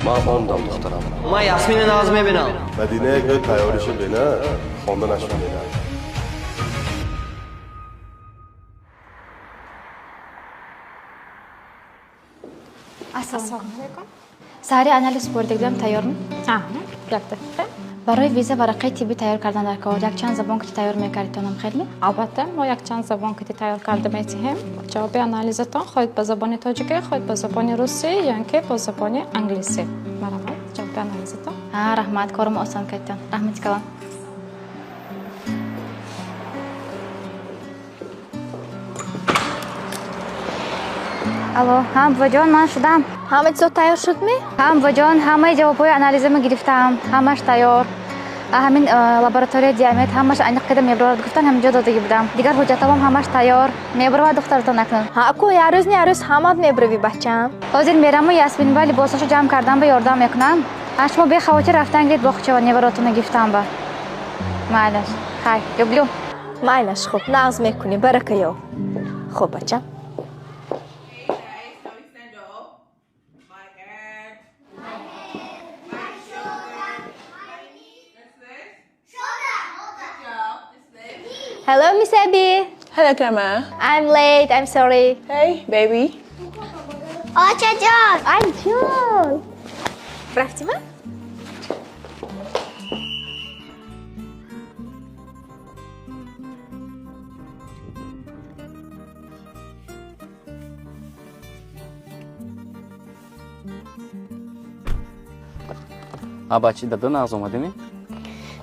Ман хондам, духтарам. Ман Ясмина нағз мебинам. Мадина як ҷой тайёриша бина, хонда нашунеда. Ассалому алайкум. Саҳари анализ супоридагиам тайёрми? Як дақиқа. Барои виза варақаи тиббӣ тайёр кардан дар кор якчанд забон ки тайёр мекардитонам хелми? Албатта, мо якчанд забон ки тайёр карда метиҳем. Ҷавоби анализатон хоҳед ба забони тоҷикӣ, хоҳед ба забони русӣ ё ин ки бо забони англисӣ. Марҳамат, ҷавоби анализатон. Раҳмат, корум осон кардитон. Раҳмати калон. Алло, ҳа, буваҷон, ман шудам. Ҳама чизо тайёр шудми? Ҳа, буваҷон, ҳамаи ҷавобҳои анализамро гирифтам, ҳамаш тайёр. Ҳамин лабораторияи Диамед ҳамаш аниқ карда мебарорад гуфтан, ҳаминҷо додагӣ будам. Дигар ҳуҷҷатҳоам ҳамаш тайёр. Мебарорад духтаратон акнун. Ҳа, ку як рӯз не, як рӯз ҳамат мебаравӣ, бачам. Ҳозир мераму Ясмин ба либосашо ҷамъ кардан ба ёрдам мекунам. Шумо бехавотир рафтан гиред боғчава, неваротонро гирифтам ба. Майлаш. Хай, люблю. Майлаш, хуб, нағз мекунӣ, барака ёб. Хуб, бачам. Hello, Miss Abby. Hello, Grandma. I'm late. I'm sorry. Hey, baby. Очаҷон. Ай, ҷон. Рафтима? А бачи, дада нағз омадеми?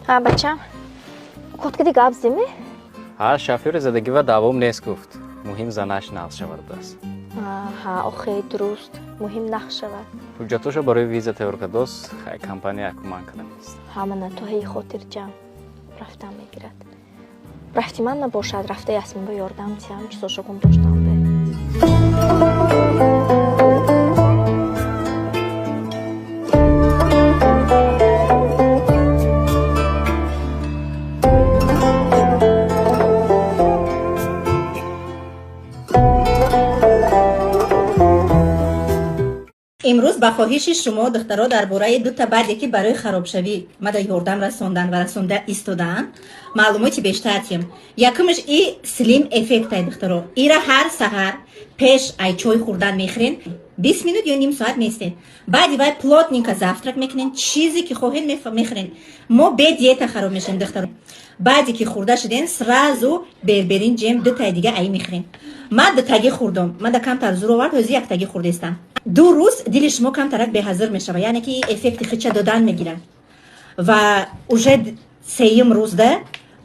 Ҳа, бачам. Коткади гап зими? Ҳа, шофёри задагӣ ва давом нест гуфт. Муҳим занаш нағз шавад будааст. Ҳа, охе, дуруст. Муҳим нағз шавад. Ҳуҷҷатошо барои виза тайёр кардост, хай компания кӯмак карда нест. Ҳа, мана то ҳеи хотирҷамъ рафтан мегирад. Рафти ман набошад, рафта Ясмин ба ёрдам тиҳам, чизошо гум доштам бе. Имрӯз ба хоҳиши шумо, духтаро, дар бораи дута баъде ки барои харобшавӣ мада ёрдам расондан ва расонда истодаанд, маълумоти бештар тиҳем. Якумаш и Слим Эффектай, духтаро. Ира ҳар саҳар пеш ай чой хӯрдан мехӯрен, 20 минут ё ним соат местен. Баъди вай плотненько завтрак мекунен, чизе ки хоҳен мехӯрен. Мо бе диета хароб мешавем, духтаро. Баъде ки хӯрда шуден, сразу берберин ҷем дутаи дига аи мехӯрем. Ман дутагӣ хӯрдам, ман да камтар зур овард, ҳозир яктагӣ хӯрдестам. 2 рӯз дили шумо камтарак беҳазир мешавад, яъне ки эффекти хича додан мегирад. Ва уже сеюм рӯзда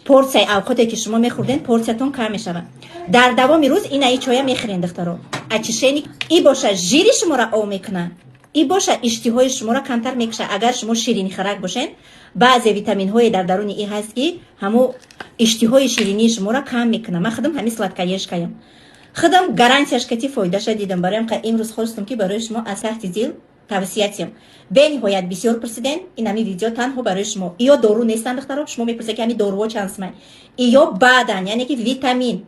порсияи авқоте ки шумо мехӯрден, порсиятон кам мешавад. Дар давоми рӯз ин аи чоя мехӯрен, духтаро. Очищение и боша, жири шуморо ов мекунад, и боша, иштиҳои шуморо камтар мекушад. Агар шумо ширинихӯрак бошед, баъзе витаминҳое дар даруни и ҳаст, ки ҳамо иштиҳои ширинии шуморо кам мекунад. Ман худам ҳамин сладкоежкаям, худам гарантияш кати фоидаша дидам. Бароям имрӯз хостам, ки барои шумо аз таҳти дил тавсия тиҳам. Бениҳоят бисёр пурсиден. Ин ҳами видео танҳо барои шумо. Иё дору нестанд, духтаро. Шумо мепурсед, ки ҳами доруҳо чанд сумай. Иё баъдан, яъне ки витамин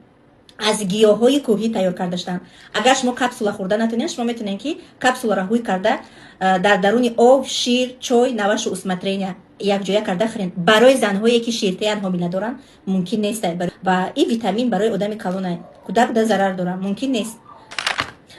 аз гиёҳҳои кӯҳӣ тайёр карда шуданд. Агар шумо капсула хӯрда натонед, шумо метавонед, ки капсуларо ҳуй карда, дар даруни об, шир, чой на ваше усмотрение якҷоя карда хӯред. Барои занҳое ки ширтеян, ҳомила доранд, мумкин нест. Ва ин витамин барои одами калона, кӯдак да зарар дорад, мумкин нест.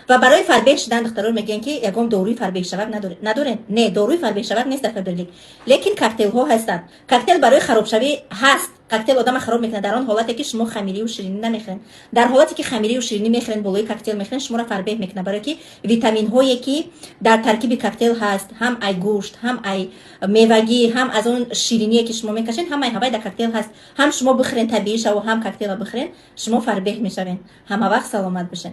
Ва барои фарбеҳ шудан, духтаро, мегӯянд, ки ягон доруи фарбеҳшавак надорем. Не, доруи фарбеҳшавак нест дар Фаберлик, лекин коктейлҳо ҳастанд. Коктейл барои харобшавӣ ҳаст. Коктейл одама хароб мекунад дар он ҳолате, ки шумо хамирию ширинӣ намехӯред. Дар ҳолате ки хамирию ширинӣ мехӯред, болои коктейл мехӯред, шуморо фарбеҳ мекунад, барое ки витаминҳое ки дар таркиби коктейл ҳаст, ҳам ай гӯшт, ҳам ай мевагӣ, ҳам аз он шириние ки шумо мекашед, ҳамаи ҳавай дар коктейл ҳаст. Ҳам шумо бихӯрен табиӣ шаву, ҳам коктейла бихӯрен, шумо фарбеҳ мешавед. Ҳама вақт саломат бошед.